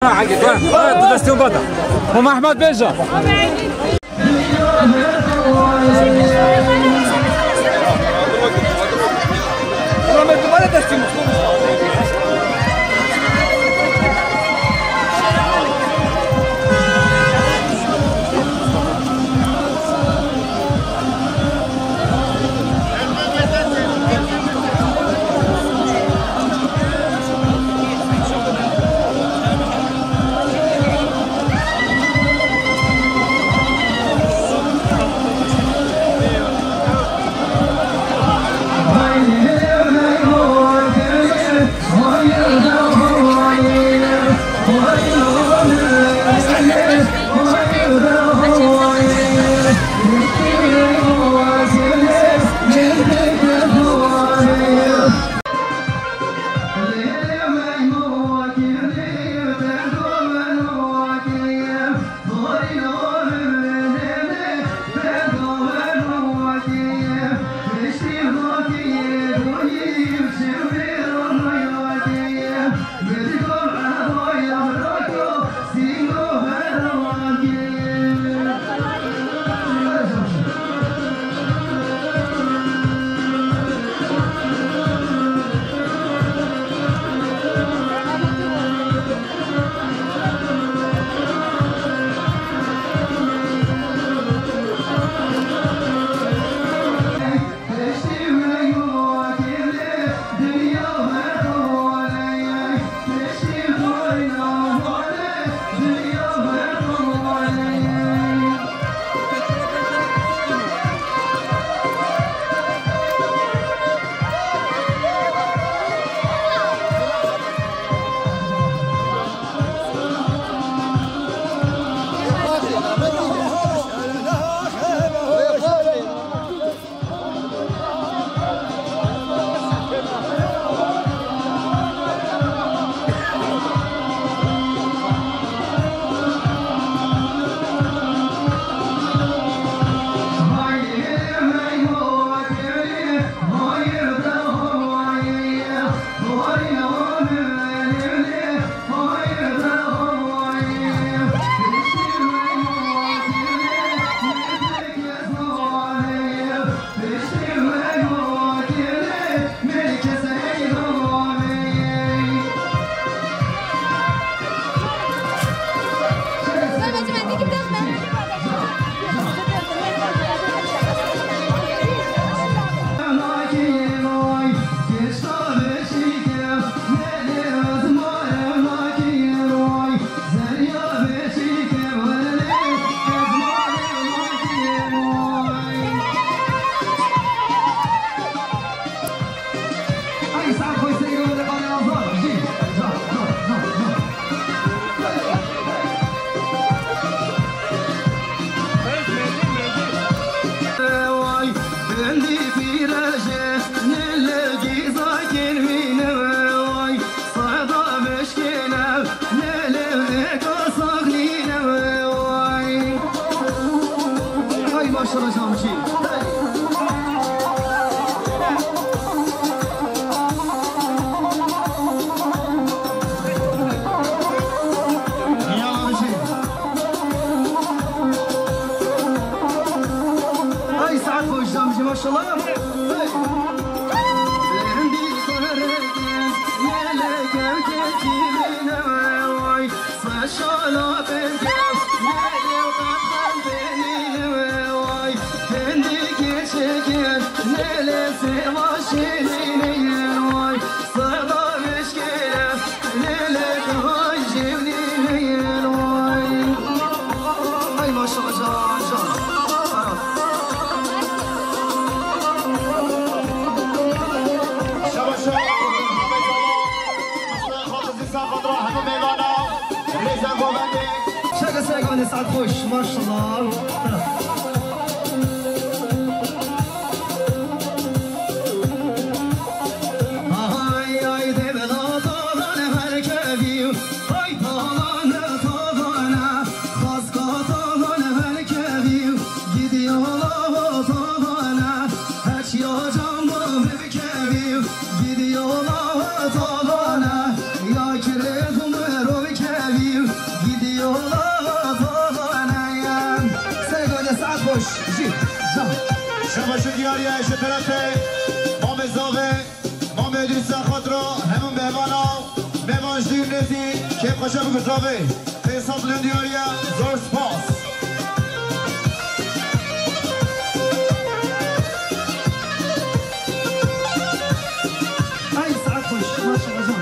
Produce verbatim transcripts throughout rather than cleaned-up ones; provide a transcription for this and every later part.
Hege, gel. Gel, tu destê min bada. Mama Ehmed bêje. Ay maşallah Camcî. Yala bijî. Ay saet xweş Camcî maşallah. Hey. Ay maşallah can can. Şaba şaba. Xatir zî ser xatir hemû mêvana. Rêza govendê. Şaka ser govendê, saet xweş. Maşallah. Ay, ay, devla talan her kevî. Ay, talan, talan, xaska talan her kevî. Gidiyor la talan, hiç ya can bikevî. Gidiyor la talan, ya kirê xumero kevî. Baş û diyariye ji terefê Mamê Zavê, Mamê Îdrîsa Xatra, hemû mêvana, mêvan ji dûr nêzîk, kêfxweşe biguzavê. Pênc sed milyon diyariye, zor spas. Ay, saet xweş, maşallah can.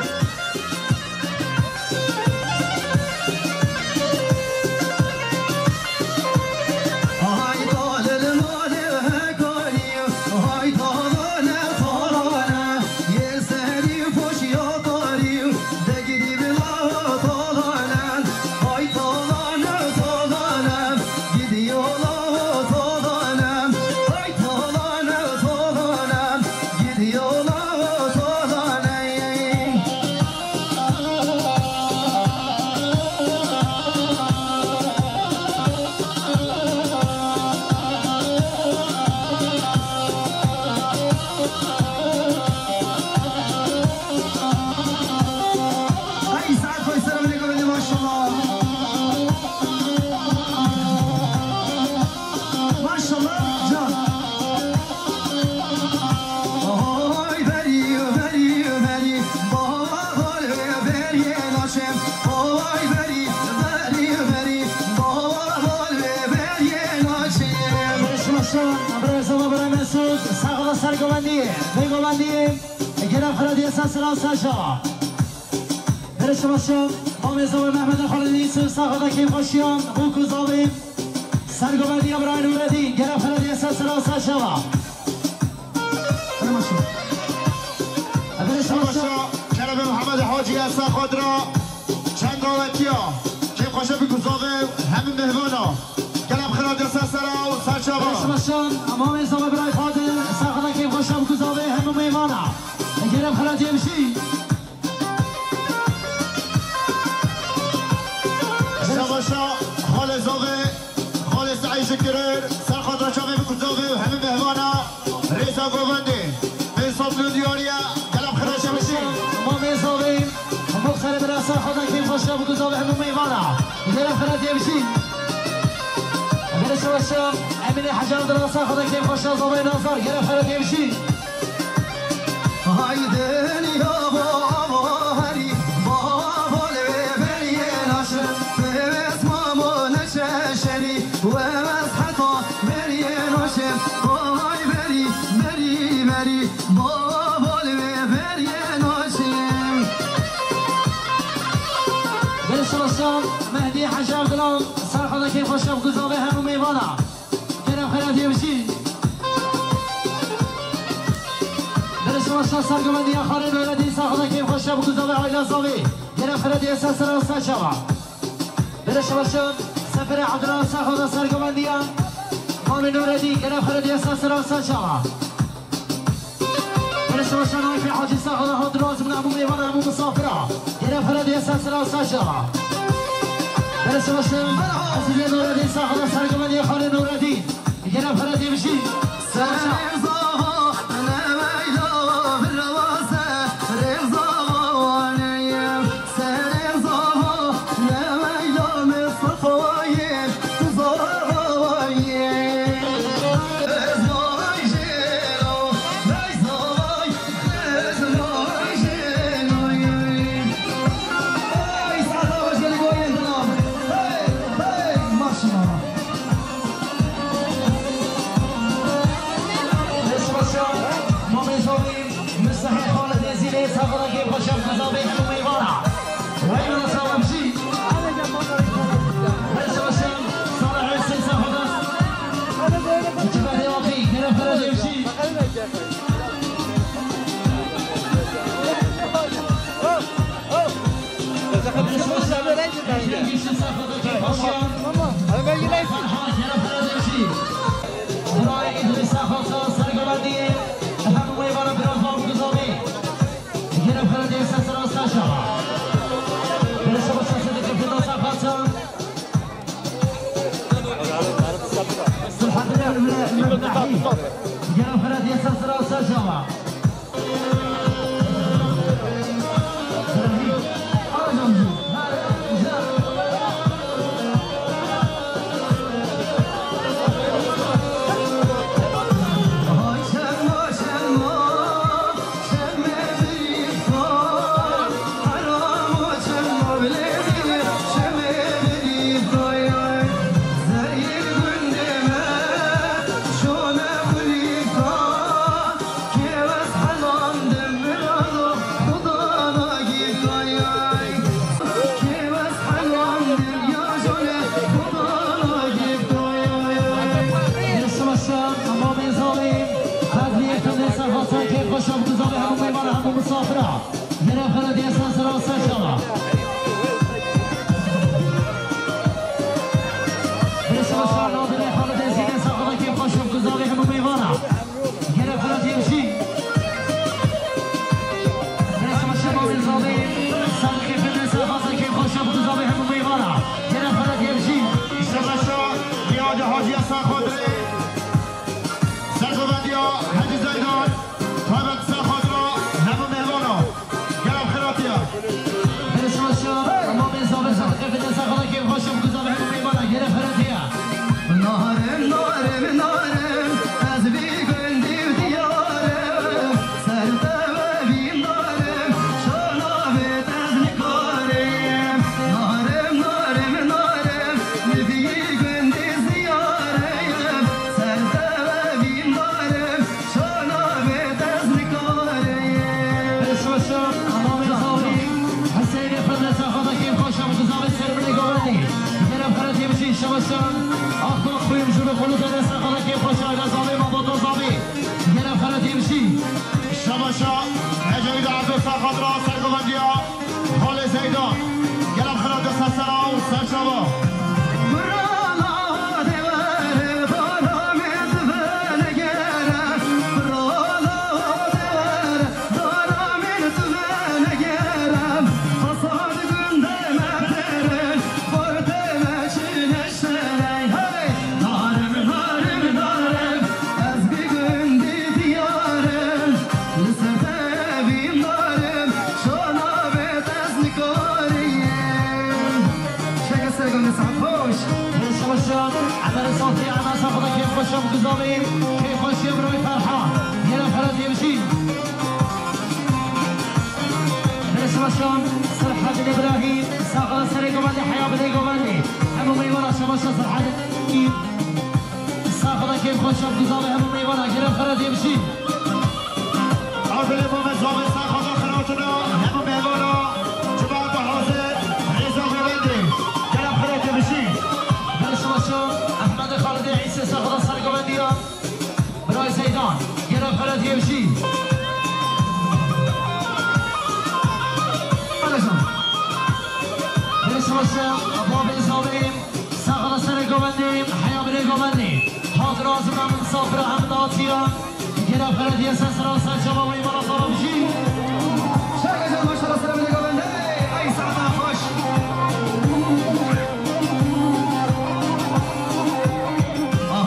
Ay, saet xweş, selamünaleyküm, maşallah. Maşallah, can. Oy, berî, berî, berî, baba, bol wê beriyê naçim. Oy, berî, berî, berî, baba, bol wê beriyê naçim. Şima şan, birayê Zava, birayê Mesûd, sax ola, sergovendiyê, bêgovendiyê, gelek xira diye ser sera ser şava. Berê şima şan, Mamê Zava, Mehmet Xalid Yusuf, sax ola, keyfxweşiyan, bûk û zavê. Sergovendiya birayê Nûredîn, gelek xira diye ser sera ser şava. Şabaşa, keremê Mihemed Hacî Esa Xadra, çend dawetiya, kêfxweşe bi guzavê hemî mêvana. Gelek xira diye ser sera û ser çava. Şabaşa, Mamê Zava, birayê Fadil, sax ola, kêfxweşe bi guzavê hemî mêvana. Gelek xira diye bijî. Şabaşa, xalê Zavê, xalê Seîd Şikirir, ser xatra çavê bi guzavê û hemî mêvana, rêza govendê. Pênc sed milyon diyariye, gelek xira diye bijî. Mamê Zavê, muxtarê bira, ser xatra kêfxweşe bi guzavê hemî mêvana. Gelek xira diye bijî. Gelek şabaşa, Emînê Hecî Abdullah, ser xatra kêfxweşe, Zavê Nazar, gelek xira diye bijî. Haydin ya baba herî, baba lê beriyê naşe, pêwez mamo neçe şerî, wewez heta beriyê naşe, hay berî, berî, berî, baba lê beriyê naşe. Gelek şabaşa, Mehdî Hecî Abdullah, ser xatra kêfxweşe bi guzavê hemû mêvana. Gelek xira diye bijî. Berê şabaşa, sergovendiya xalê Nûredîn, ser xatra kêfxweşe bi guzavê aîla Zavê. Gelek xira diye ser sera ser çava. Berê şabaşa, Seferê Abdullah, ser xatra sergovendiya Mamê Nûredîn, gelek xira diye ser sera ser çava. Berê şabaşa, Naîfê Hacî, ser xatra hat razî bin hemû mêvana, hemû misafira. Gelek xira diye ser sera ser çava. Berê şabaşa, Ezîzê Nûredîn, ser xatra sergovendiya xalê Nûredîn. Gelek xira diye bijî. Serê Zava, ne meyla, virawaze, serê Zava, ne ye. Serê Zava, ne meyla, Mistefayê, Zava ye. Ez vay jêro, vay zavay, ez vay jêro. Hey, saxta hoş geldik, vay jêro. Hey, hey, maşallah. Destbaşa, Mamê Zavî, Mistehê Xalidê Zîlê, saxoda kêfxweşa bi guzavê hemû mêvana. Wey wela sawab jî. Destbaşa, Salih Hüseyin saxoda. Çipa dewaqî, gelek xira diye bijî. Şabaşan, Akbak Xuyum jûrê xulû dene ser xelekê xweş, Ayda Zavê, Mabota Zavê. Gere xeletê bijî. Şabaşa, Ecayî de Erdo Saxadra, sergovendiya Xalê Zeydan. Gere xeletê sesera û serçava. Şeke sergam de saet hoş. Şabaşa, Emer Safi, Emer Safi da keyf xweşa bi guzavê, keyf xweşiya birayê Ferhan. Gere xeletê bijî. Şabaşa, Serhedin Îbrahîm, saxala serê govendê, heya binê govendê. Hemû mêvana şabaşa Serhedin. Saxala keyf xweşa bi guzavê hemû mêvana. Gere xeletê bijî. Adilê Mamed Zavê saxala xelatine hemû mêvana. Cemaat hazir, rêza govendê. Gere xeletê bijî. Şabaşa, Ehmedê Xalidê Îsê saxala ser govendiya. Birayê Zeydan, gere xeletê bijî. Şabaşa, Babê Zavê, saxala serê govendê, heya binê govendê. Hat razî me, min safira em datiya. Gere xeletê sesera serçava wê mala sava bijî. Şerke can maşallah serê binê govendê. Ey saeta xweş.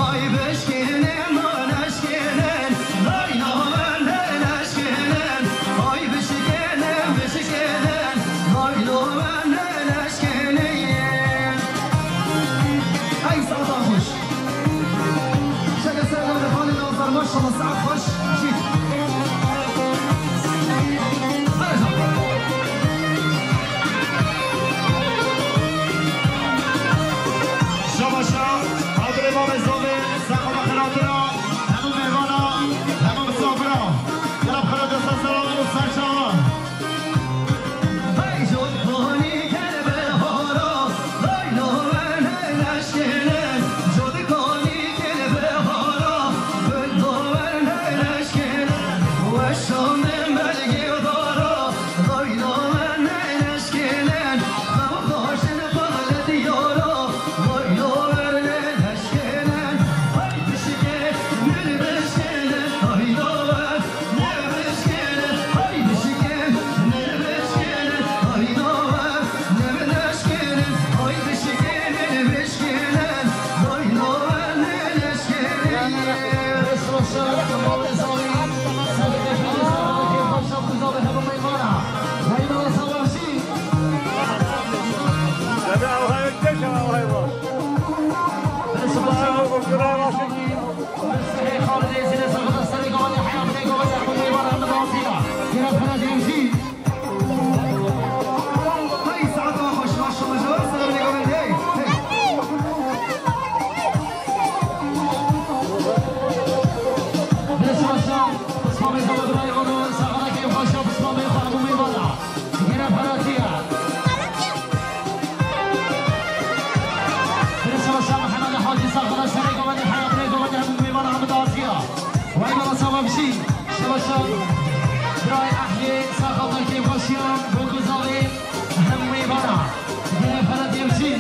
Ay bişkinin, neşkinin, lay lo benden eşkinin. Ay bişkinin, bişkinin, lay lo benden eşkinin. Ay saeta xweş. Şeke ser gavê xalê Nazar, maşallah, saet xweş. Jî. Hadi canım. Şabaşa, Adilê Mamê Zavê, saxala xelatira, hemû mêvana, hemû misafira. Gelab xelatê ser sera û ser çava. Şabaşa, birayê Ehlê, saxalta kêfxweşiyan, bo guzavê hemû mêvana. Gere xelatê bijî.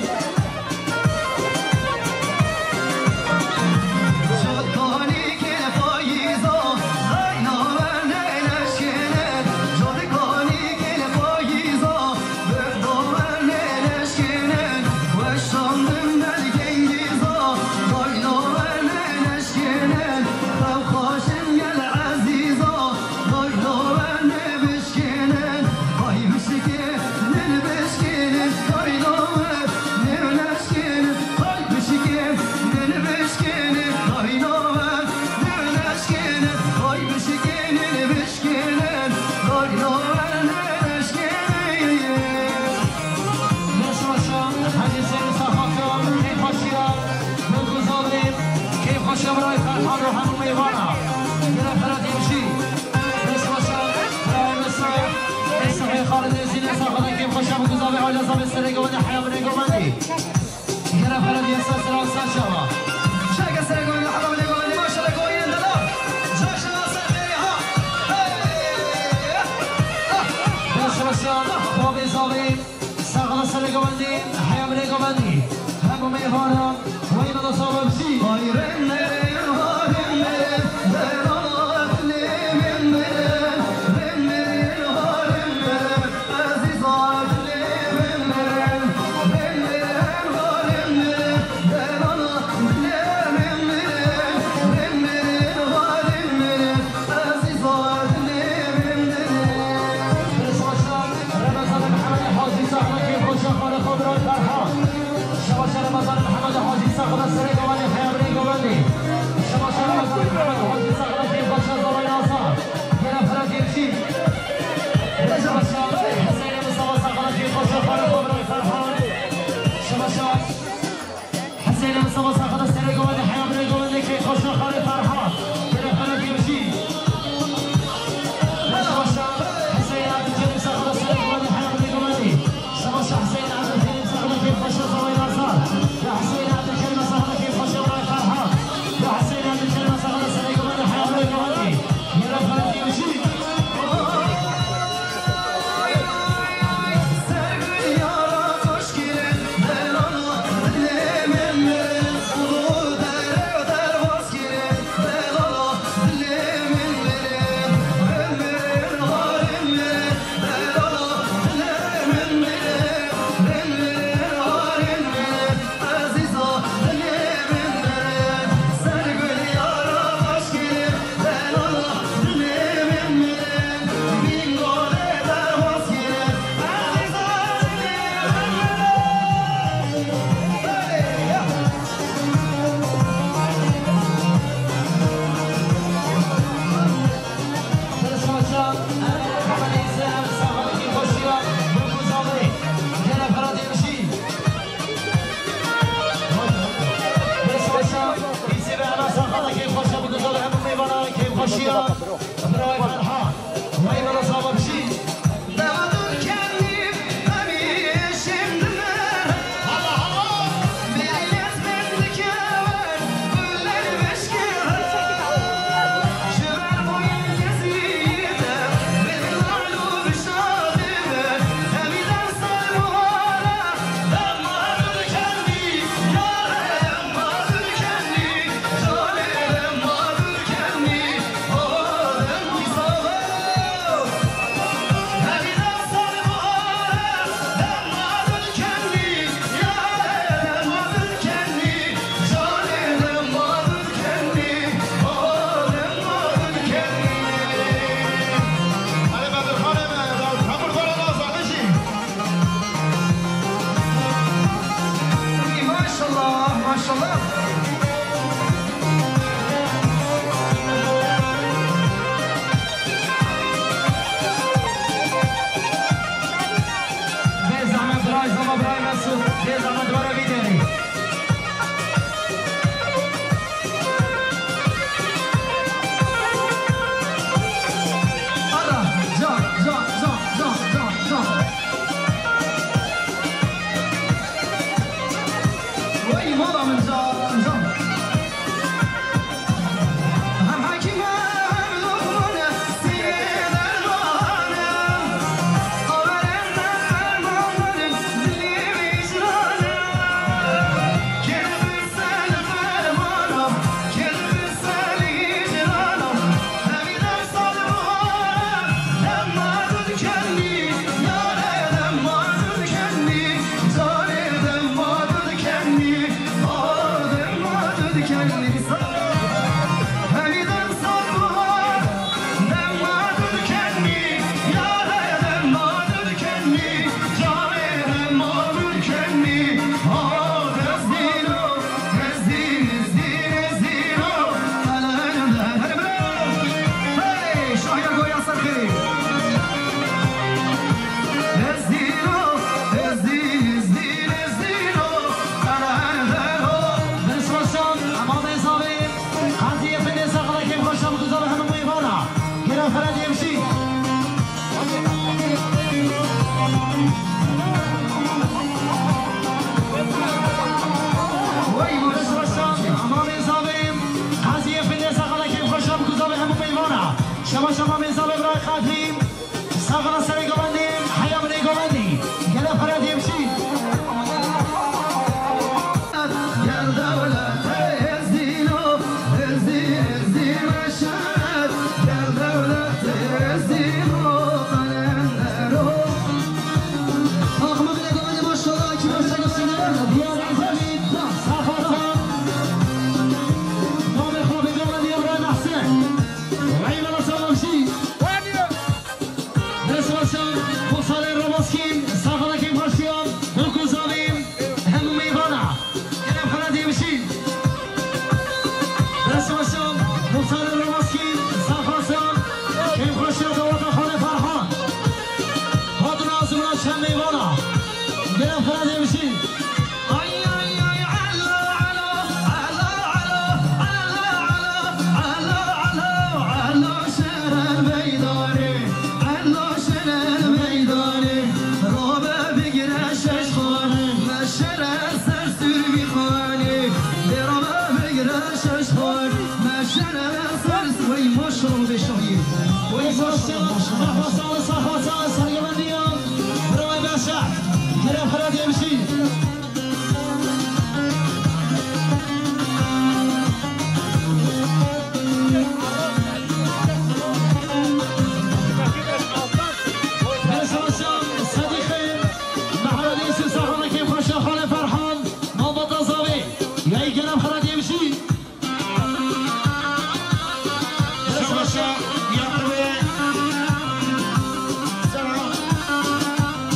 Hemû mêvanan wayî mala sava bijî. Ay rindere, ha rindere, delala dilê min bere. Rindere, ha rindere, ezîza dilê min bere. Rindere, ha rindere, delala dilê min bere. Rindere, ha rindere, ezîza dilê min bere. Pêşwaşa Remezanê Mihemedê Hacî Sexlekê, xweşa xalê xwe birayê Ferhan. Şebaşa Remezanê Mihemedê Hacî Sexlek serê govendê, heya birê govendê. Şebaşa Remezanê Mihemedê Hacî Sexlekê, xweşa zavayê Azad. Gele Ferhatê Şîr. Şebaşa Heseyne Mustafa Sexlekê, xweşa xalê xwe birayê Ferhan. Şebaşa Heseyne Mustafa Sexlek serê govendê, heya birê govendê kê, xweşa xalê Ferhan. Gele Ferhatê Şîr. Şebaşa Heseyne Abdülkerim Sexlek serê govendê, heya birê govendê. Şebaşa Heseyne Abdülkerim Sexlek kê, xweşa zavayê Azad. Ya Heseyne Abdülkerim Sexlek kê, xweşa birayê Ferhan. Ya Heseyne Abdülkerim Sexlek serê govendê, heya birê govendê. Gele Ferhatê Şîr. Xweşiya, birayê Ferhan, wayî mala sava bijî. Maşallah, maşallah. Bê zehmet birayê, zama birayê Mesûd, bê zehmet were vî derê. Ara, can, can, can. Wey mala min can, can. Hem hekîm e, hem Luqman e, sîrê derman e. Averên me ferman darin, dilê wî jiran e. Kê dipirsel fermana, kê dipirsel hîcrana. Hemî dem sal bihar e, dema tu dikenî, yare dema tu dikenî, carê dema tu dikenî. Qaziyê Findê Sexlekê, xweşa bi guzar hemû mêvana. Gera Ferhat Yevşî. Wey, xweşa, Emamê Zavê. Qaziyê Findê Sexlekê, xweşa bi guzar hemû mêvana. Şebaş Emamê Zavê, birayê Qadrî. Saxla serê govendê, heya birê govendê. Gele Ferhat Yevşî. Diyar Ezemî, Saxata. Namê xwe bêdewendî Ebrahîm Ehsen. Reyvela Salavjî. Destbaşan, Muxtarê Robaskîn, Saxata kêmxweşiyan, Bokûzavîn, hemû mêvana. Gelek xelat yê bijî. Destbaşan, Muxtarê Robaskîn, Saxata, kêmxweşiya daweta Xalê Ferhan. Hatina azimna çend mêvana. Gelek xelat yê bijî. Ay, ay, ay, alo, alo, alo, şerer meydanê, alo, şerer meydanê, robe bigire şeş xanê, me şerer ser sürmî xanê, lê robe bigire şeş xanê, me şerer ser, wey maşallah be şahî, wey maşallah, maşallah, maşallah. Saxata, Saxata, sergevendiyan, bravo Beşer, gelek xelat yê bijî. Destbaşan, Sedîqê, Mehemedê Yusuf Saxanê kêmxweşa Xalê Ferhan, Malbata Zavê, yayî gelek xelat yê bijî. Şabaşa Yaqubê. Sera.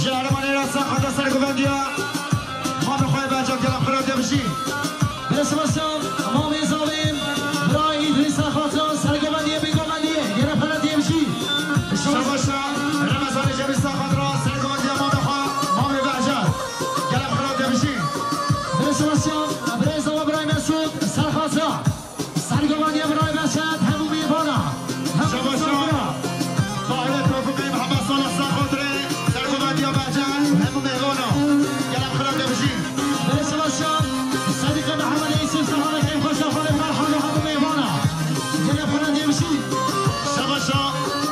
Ji Ermanê re Saxata sergovendiya mamê xwe Beca gelek xelat yê bijî. Destbaşan, mamê Zavê, bira Îdrîsa Xata, sergovendiyê bêgovendiyê, gelek xelat yê bijî. Şabaşa Remezanê Cemîl Saxat re sergovendiya mamê xwe, mamê Beca. Gelek xelat yê bijî. Destbaşan, birêz Zava, birayê Mesûd, Serxata. Sergovendiya birayê Behçet, hemû mêvana. Hemû misafira. Bahire Tofiqê Mihemed Salih Saxatirê, sergovendiya Behçet, hemû mêvana. Gelek xelat yê bijî. Belê şabaşa, Sedîqê Mihemedê Yusuf Saxanê kêmxweşa Xalê Ferhan û hemû mêvana. Gelek xelat yê bijî. Şabaşa,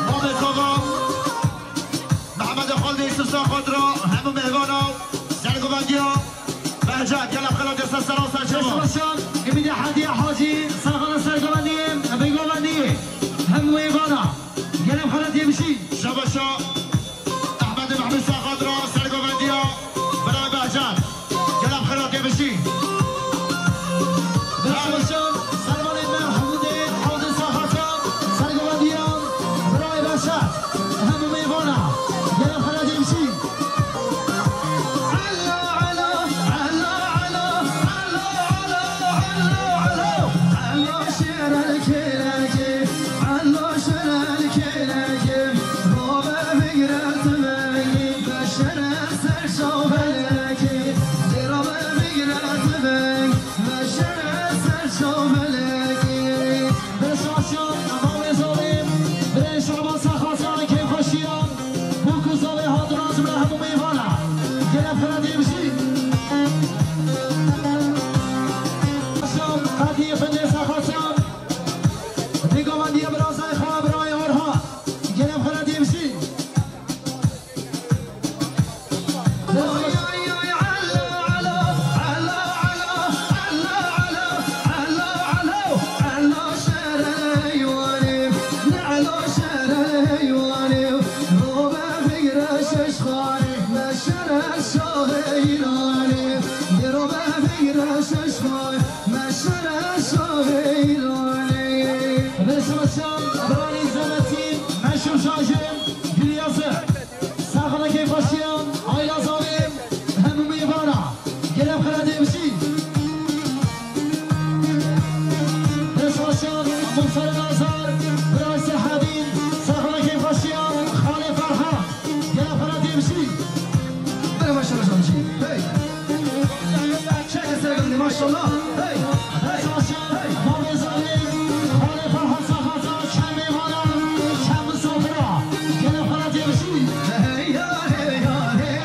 Mamê Kava. Mehemedê Xaldê Yusuf Saxat re, hemû mêvana, sergovendiya Behcet, gelek xelat yê ser sera ser çava. Destbaşan, Ümîdê Hediye Hacî, Saxata sergovendiyê, bêgovendiyê, hemû mêvana, gelek xelat yê bijî. Şabaşa, Ehmedê Mehmûd Saxat re, sergovendiya, birayê Behcet. Gelek xelat yê bijî. Destbaşan, Selmanê Mehmûdê, Hewdê Saxata, sergovendiyan, birayê Behcet, hemû mêvana, gelek xelat yê bijî. Elo, elo, elo, elo, elo, elo, elo, elo, elo, şêrel kêlekê, elo, şêrel kêlekê, robe bigre tivengî, beşere ser şavelekê, lê robe bigre tiveng, beşere ser şavelekê. Beşaşan, Emamê Zalim, Birê Şaban Saxasan, kêmxweşiyan, Bûk û Zavê hatina ji me hemû mêvana. Gelek xelat yê bijî. Şam, Qedî Efendê Saxasan, bêgovendiyê birazayê xwe, birayê Orhan. Gelek xelat yê bijî. Reşaşan, Bralî Zemetî, Meşûr Şajê, Gulî Yazir. Saxanekê xweşiyan, Ayla Zavê, hemû mêvana. Gelek xelat yê bijî. Reşaşan, Muxtarê Nazar, Bira Sehedîn, Saxanekê xweşiyan, Xalê Ferhan. Gelek xelat yê bijî. Bere maşallah canım şey. Hey. Çek sergildi maşallah. Hey. Hey. Hey. Mamê Zalê, Xalê Ferhan Saxata, çend mêvana, çend misafira. Gelek xelat yê bijî. Hey ya, hey ya, hey.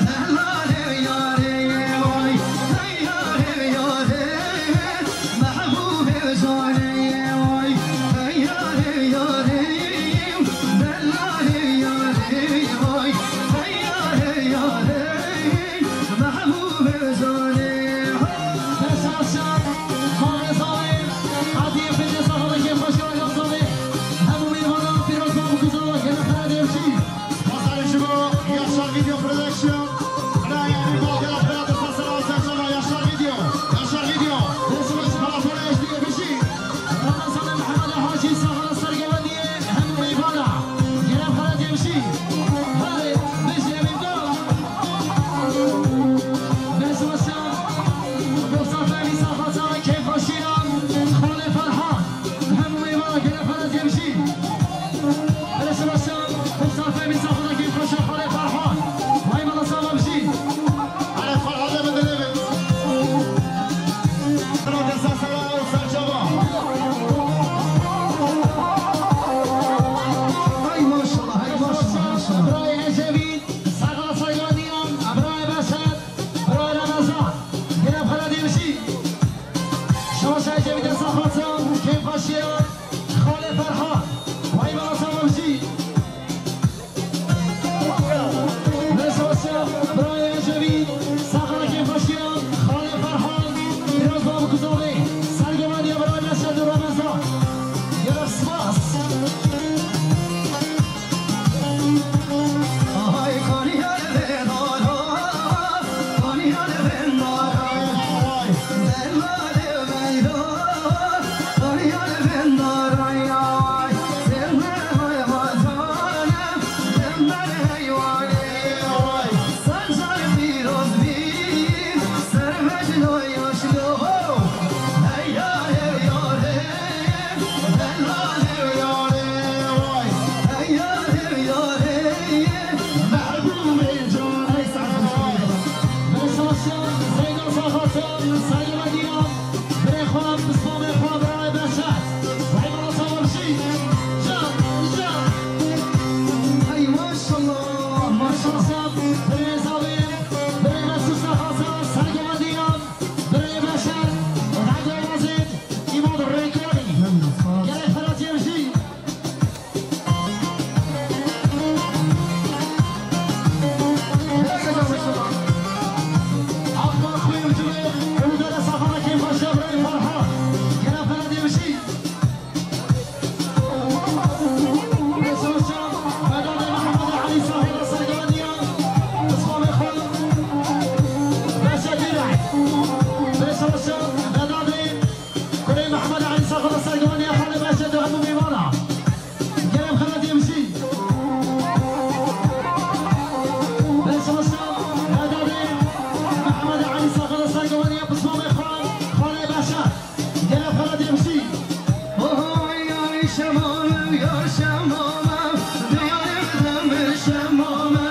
Mehla, hey ya, hey, vay. Hey ya, hey ya, hey. Mehbûbê canê, vay. Hey ya, hey ya, hey. Mehla, hey ya, hey, vay. Hey ya, hey ya, hey. Mehbûbê canê, ho. Destbaşan, Mamê Zalê, Qedî Efendê Saxanekê xweşiyan, Ayla Zalê. Hemû mêvanan pîroz be, Bûk û Zava, gelek xelat yê bijî. Spas ji bo Yaşar Video Production. Xwedayê Emîn Bal, gelek xelat yê ser Saygılar diyorum. Birê xwe, pismamê xwe, birayê Beşer. Vay bana sağ ol, şey. Can, can. Hey, maşallah, maşallah. Birê Zavî, birê Mesut Sahasa, saygılar diyorum. Birê Beşer, Rego Mazin, İmad Rekorî. Gerek Ferhat Yevşî. Kurê Mihemed Elî Saxo li ser guhandiya xalê Behçet û hemû mêvana. Kerem Xelatiyê Bijî. Beşbaşa Bedadê Mihemed Elî Saxo li ser guhandiya pismamê xwe, xalê Behçet. Kerem Xelatiyê Bijî. Oho, yar şemame, yar şemame, diyarê min şemame.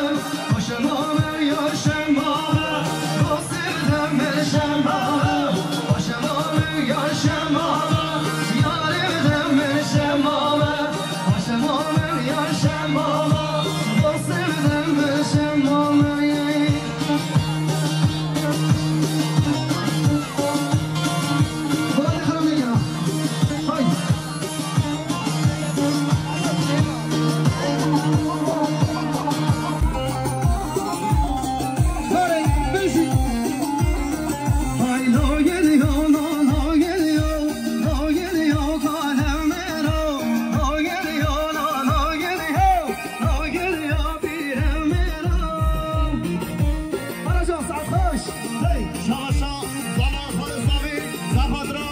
Haraca, saet xweş. Hey, şabaşa, zana, xalê Savî, Zafadra,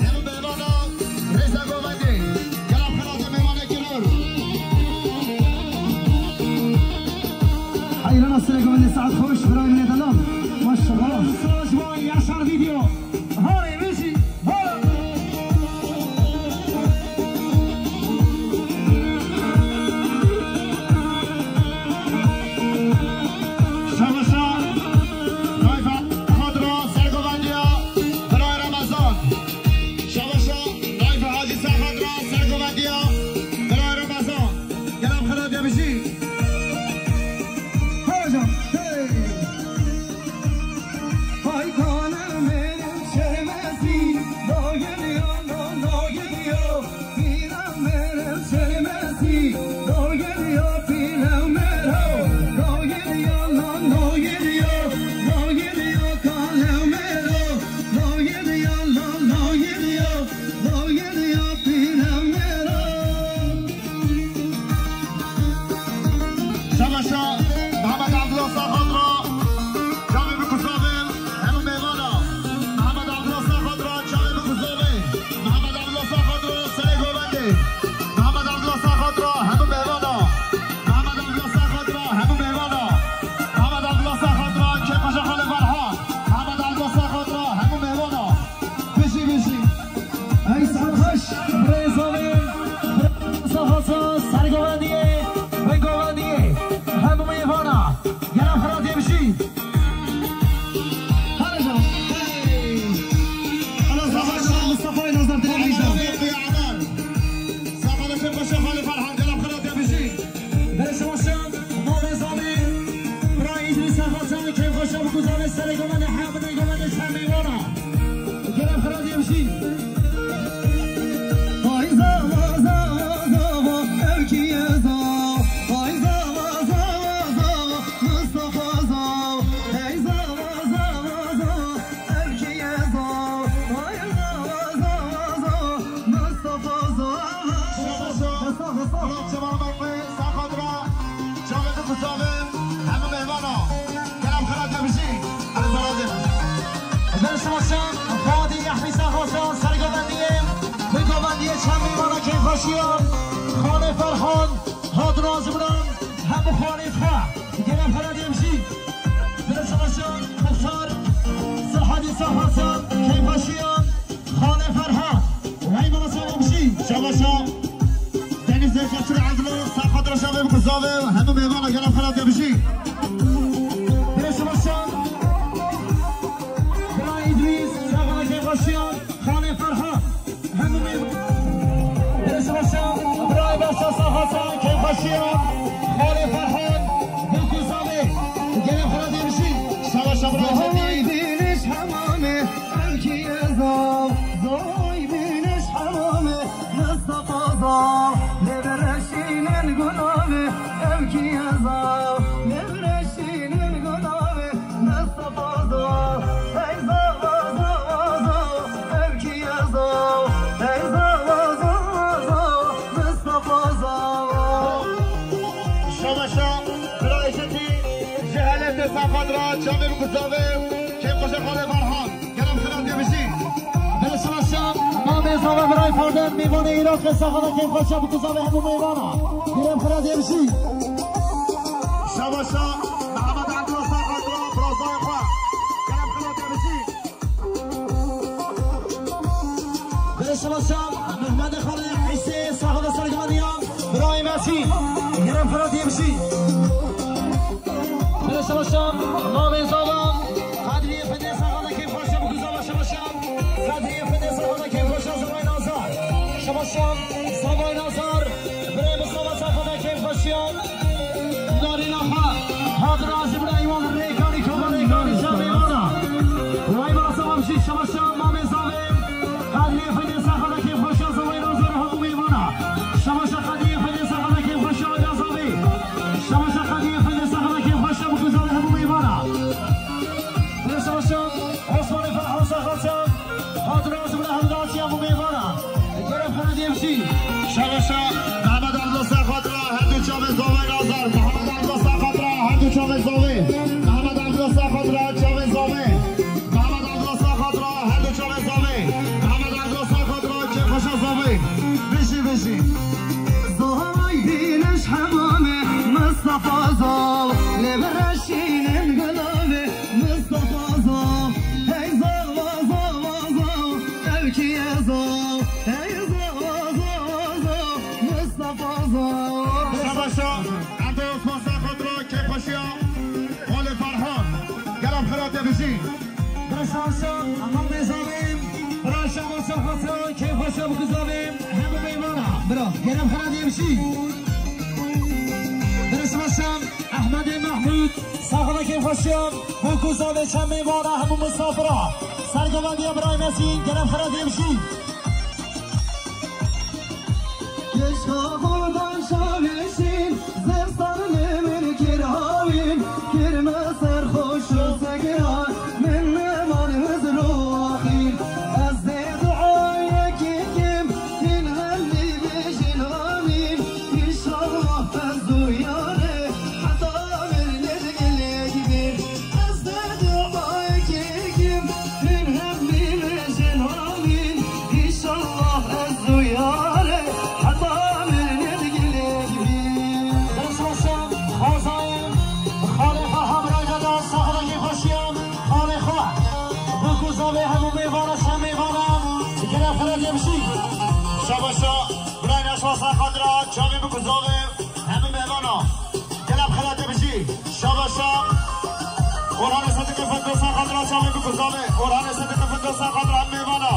hemû mêvana, rêza govendê. Gela xelatê mêvanê kiror. Heyrana sire govendê, saet xweş, birayê min ê delal. Maşallah. Saz bo Yaşar Video. Hare, Mesî. Şabaşa, Rayfa Xadra, sergovendiya, Bira Ramazan. Şabaşa, Rayfa Hacî Xadra, sergovendiya, Bira Ramazan. Gela xelatê bijî. Hocam, hey. Ay kanım benim çermezim, no geliyor, no, no geliyor. Pîrem benim çermezim, no geliyor, pîrem benim. No geliyor, no, no geliyor, no geliyor, kalem benim. No geliyor, no, no geliyor, no geliyor, pîrem benim. Şabaşa, Mihemed Abdullah Saxadra, çavê bikuzavê, hemû mêvana. Mihemed Abdullah Saxadra, çavê bikuzavê. Mihemed Abdullah Saxadra, serê govendê. Mihemed Abdullah Saxadra, hemû mêvana. Mihemed Abdullah Saxadra, hemû mêvana. Mihemed Abdullah Saxadra, kêfxweşa xalê Ferhan. Mihemed Abdullah Saxadra, hemû mêvana. Bijî, bijî. Ey saet xweş, birê Zavî, birê Saxasa, sergovendiyê, bingovendiyê, hemû mêvana, gela xelatê bijî. Hale can. Hey. Ala Saxasa, Mustafa'yı nazar dilemeyeceğim. Saxasa, kêfxweşa xalê Ferhan, gela xelatê bijî. Berê şabaşa, malê Zavî, bira Îdrîsa Xasan, kêfxweşa bikuzavê serê govendê, hemû mêvanê, çend mêvana. Kerem Xelatiyê Bijî. Ay zava, zava, zava, ev kî ye zava? Ay zava, zava, zava, Mustafa zava. Hey zava, zava, zava, ev kî ye zava? Ay zava, zava, zava, Mustafa zava. Sağ ol, sağ ol. Sağ ol, sağ ol. Murat Cemal Mermi, Saxadra. Çavê bikuzavê, hemû mêvana. Kerem Xelatiyê Bijî. Erê Xelatiyê. Berê şabaşa, Fatî Yehmî Saxasa, sergovendiyê, bingovendiyê, çend mêvana, kêfxweşiya. Xalê Ferhan, Hadra Zimran, hemû xalê xwe. Kerem Xelatiyê Bijî. Berê şabaşa, Muxtar, Sirhadî Saxasa, kêfxweşiya. Xalê Ferhan, wey mana sağ ol, Bijî. Şabaşa, Denîz Zeyfetullah Evlo, Saxadra, çavê bikuzavê, hemû mêvana, gela xelatê bijî. Berê şabaşa, bira Îdrîs. Xalê Ferhan, Bûk û Zavê, gelê xwe re dê bijî. Şaba, şaba, Zoy bîniş hemamê, ev kî ye zav? Zoy bîniş hemamê, Mistefa zav. Lê bireşînin gulavê, ev kî ye zav? Lê bireşînin gulavê, Mistefa zav. Hey zav, zav, zav, ev kî ye zav? Hey zav, zav, zav, Mistefa zav. Şabaşa, bira Eşetî, ji Helebê saxat ra, çavê bi ku zavê, kêfxweşa xalê Ferhan. Kerem xira tê bijî. Bira şabaşa, mamê zava, birayê Fardem, mêvanê Iraqê, saxata kêfxweşa bi ku zavê hemû mêvana. Kerem xira tê bijî. Şabaşa, Mehmet Abdullah saxat ra, birazayê xwe. Kerem xira tê bijî. Bira şabaşa, Mehmet Xalê Îsê, saxata sergivaniya, birayê Mesî. Kerem xira tê bijî. Bira şabaşa, mamê zava, Kadriye Fedê, saxata kêfxweşa bi ku zava, şabaşa. Kadriye Fedê, saxata kêfxweşa, zavay Nazar. Şabaşa, zavay Nazar. Birê Mistefa, saxata kêfxweşiya. Narîna xwe. Hat razî bira Îwan Rêkanî, kava Rêkanî, çavê mêvana. Way bira, saxat bijî, şabaşa, mamê zavê. Kadriye Fedê, saxata kêfxweşiya, zavay Nazar, hemû mêvana. Şabaşa Kadriye Fedê, saxata kêfxweşiya, ya zavê. Şabaşa Kadriye Fedê, saxata kêfxweşiya, bi ku zavê hemû mêvana. Bira şabaşa, Osmanê Ferhan, saxata. Hat razî bira hemdatiya hemû mêvana. Kerem xira tê bijî. Şabaşa, Mehmet Abdullah saxat ra, her du çavê zavê Nazar. Mehmet Abdullah saxat ra, her du çavê zavê. Mehmet Abdullah saxat ra, çavê zavê. Mehmet Abdullah saxat ra, her du çavê zavê. Mehmet Abdullah saxat ra, kêfxweşa zavê. Bijî, bijî. Zavay bîniş hemamê, Mistefa zav. Lê bireşînin gulavê, Mistefa zav. Hey zav, zav, zav, ev kî ye zav? Hey zav, zav, zav, Mistefa zav. Şabaşa, Endo Osman saxat ra, kêfxweşiya. Xalê Ferhan, kerem xira tê bijî. Bira şabaşa, mamê zavê. Bira şabaşa, xatira, kêfxweşa bi ku zavê, hemû mêvana. Bira, kerem xira tê bijî. Bira şabaşa, Ehmedê Mehmûd, saxata kêfxweşiya, bi ku zavê, çavê mêvana, hemû misafira. Sergivaniya birayê Mesî, kerem xira tê bijî. Keşka xudan şavêşîn, zivistan li min kir hawîn, kir me serxweş û segiran, min neman hizr û axîn. Ez dê duayekî kim, hîn hemî bêjin amîn. Înşallah ez û yarê heta mirinê digilê bîn. Ez dê duayekî kim, hîn hemî bêjin amîn. Înşallah ez û yarê heta mirinê digilê bîn. Dest xweş e, xwezayê xalê xwe Hemrayê de saxlê kêfxweşiya xalê xwe. Bi ku zavê hemû mêvana, şa mêvana, gere xira tê bijî. Şabaşa, birayê naşwasa xatira, çavê bi ku zavê hemû mêvana. Gelek xelatê bijî. Şabaşa. Orhanê Sedike Feddosa xatira çavê bi ku zavê. Orhanê Sedike Feddosa xatira hemû mêvana.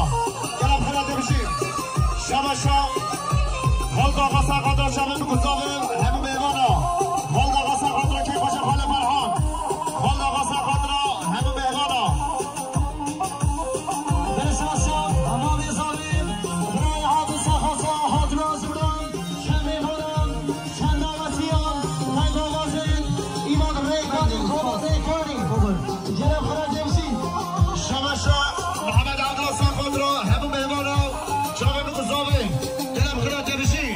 Gelek xelatê bijî. Şabaşa. Holda Xasa xatira çavê bi ku zavê hemû mêvana. Holda Xasa xatira kêfxweşa xalê Ferhan. Holda Xasa xatira hemû mêvana. Bere şabaşa. Hemamê zavê. Birayê Hadisa Xasa xatira zibran. Şemê Boran. Çend davetî yan, pêk avazên, Îvan Rêkanî, Kova Rêkanî. Gelek xira tê bijî. Şabaşa, Mihemed Abdullah Saxot ra, hemû mêvana, çavê bi ku zavê. Gelek xira tê bijî.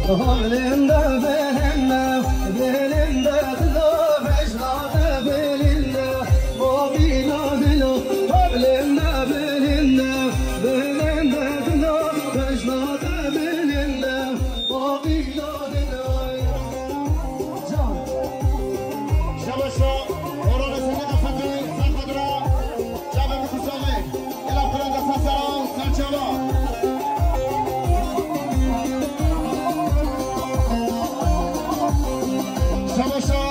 Belinde, belinde, belinde, dilo, vecdade belinde. O bilo, bilo, belinde, belinde, belinde, dilo, vecdade belinde. O bilo, bilo. Can. Şabaşa, orada seni kapattı, sen kadra. Çavê bi ku zavê. Gelek xira tê bijî, ser çava. Şabaşa,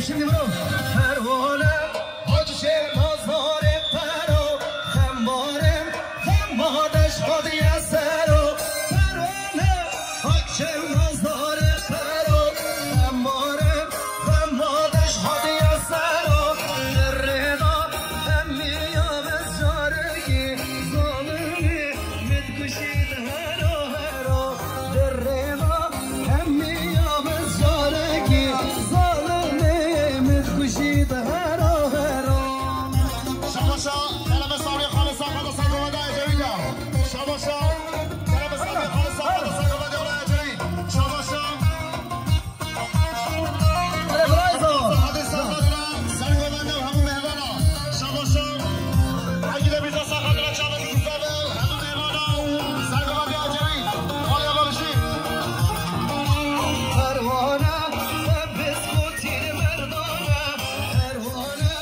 Şimdi vurun. Pervane, Hacı Şehmaz Zarif Pero, Hembarem, Hemmadeş Hadiye Sero, Pervane, Hacı Şehmaz Zarif Pero, Hembarem, Hemmadeş Hadiye Sero, Derreda, Hemmiya Bezaregi, Zalimi, Mitkuşi, Hero, Hero, Derreda, Hemmiya Bezaregi, Zalimi, Mitkuşi, Hero, Hero. Şabaşa, Kerem Sabri, Halis Akada, Sergovende Ecevît ya. Şabaşa, Kerem Sabri, Halis Akada, Sergovende Ecevît. Şabaşa. Hadi Brayzo. Hadi Sergovende hemû mêvana. Şabaşa. Hadi de bize sakat çabuk güzel hemû mêvana. Sergovende Ecevît. Hadi Abarışî. Pervane, Biskutî merdane. Pervane,